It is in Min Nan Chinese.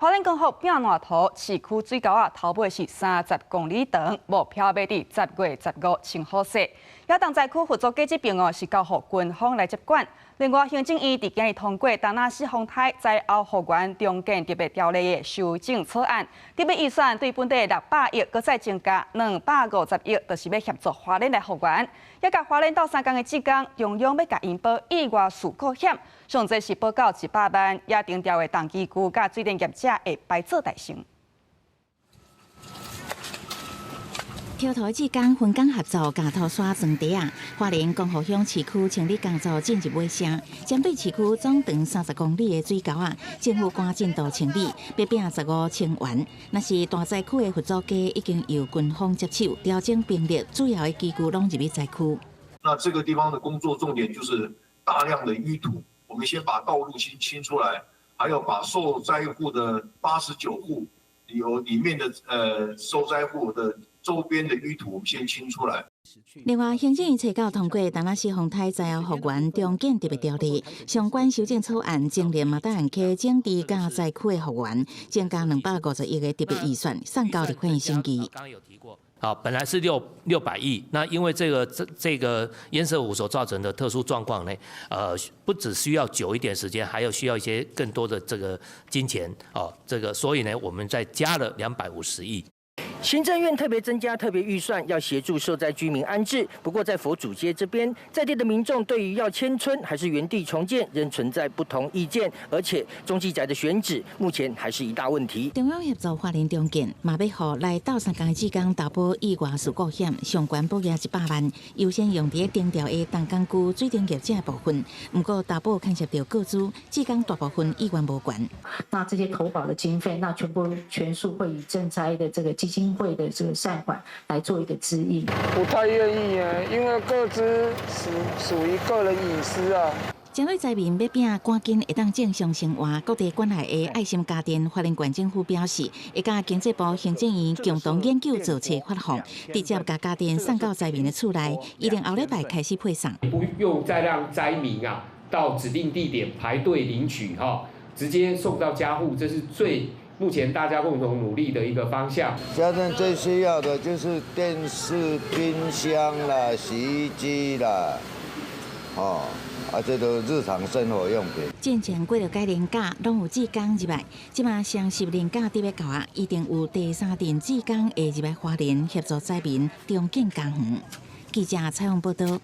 花蓮光復拚爛塗，市區水溝仔頭尾是30公里長，目標欲佇10月15清好勢。也重災區佛祖街這邊哦，是交予軍方來接管。另外，行政院佇今日通過達那西風颱災後復原重建特別條例的修正草案，特別預算對本底600億，閣再增加250億，就是欲協助花蓮來復原。也共花蓮鬥相共的志工，中央欲共𪜶保意外事故險，上濟是保到100萬，也定調的重機具佮水電業者會排做代成。橋頭志工分工合作，共土沙裝袋仔。花蓮光復鄉市區清理工作進入尾聲，針對市區總長30公里的水溝仔，政府趕進度清理，欲拚15清完。若是大災區的佛祖街已經由軍方接手，調整兵力，主要的機具攏入去災區。那這個地方的工作重點就是大量的淤土，我們先把道路先清出來，還有把受災戶的89戶有裡面的受災戶的周邊的淤土，我們先清出來。另外，行政院冊九通過達那西風颱災後復原重建特別條例相關修正草案，增列馬大安溪整治佮災區的復原，增加250億的特別預算，送交立法院審議。剛剛有提過，好，本來是600億，那因為這個堰塞湖所造成的特殊狀況呢，不只需要久一點時間，還要需要一些更多的這個金錢，哦，這個所以呢，我們再加了250億。行政院特別增加特別預算，要協助受災居民安置。不過，在佛祖街這邊，在地的民眾對於要遷村還是原地重建，仍存在不同意見。而且，中繼宅的選址目前還是一大問題。中央協助花蓮重建，嘛欲予來鬥相共的志工投保意外事故險，上懸保額100萬，優先用佇頂條的重工具水電業者的部分。毋過投保牽涉著個資，志工大部分意願無懸。那這些投保的經費，那全部全數會以賑災的這個基金會的這個善款來做一個支應。不太願意啊，因為個資屬於個人隱私啊。針對災民欲拚趕緊會當正常生活，各地關愛的愛心家電，花蓮縣政府表示，會佮經濟部行政院共同研究做冊發放，直接共家電送到災民的厝內，預定後禮拜開始配送。不用再讓災民啊到指定地點排隊領取哈，直接送到家戶，這是最目前大家共同努力的一個方向。家電最需要的就是電視、冰箱啦、洗衣機啦，哦，啊，這都日常生活用品。進前過著改連假，攏有志工入來，這馬雙十連假佇欲到啊，一定有第三陣志工會入來花蓮協助災民重建家園。記者採訪報道。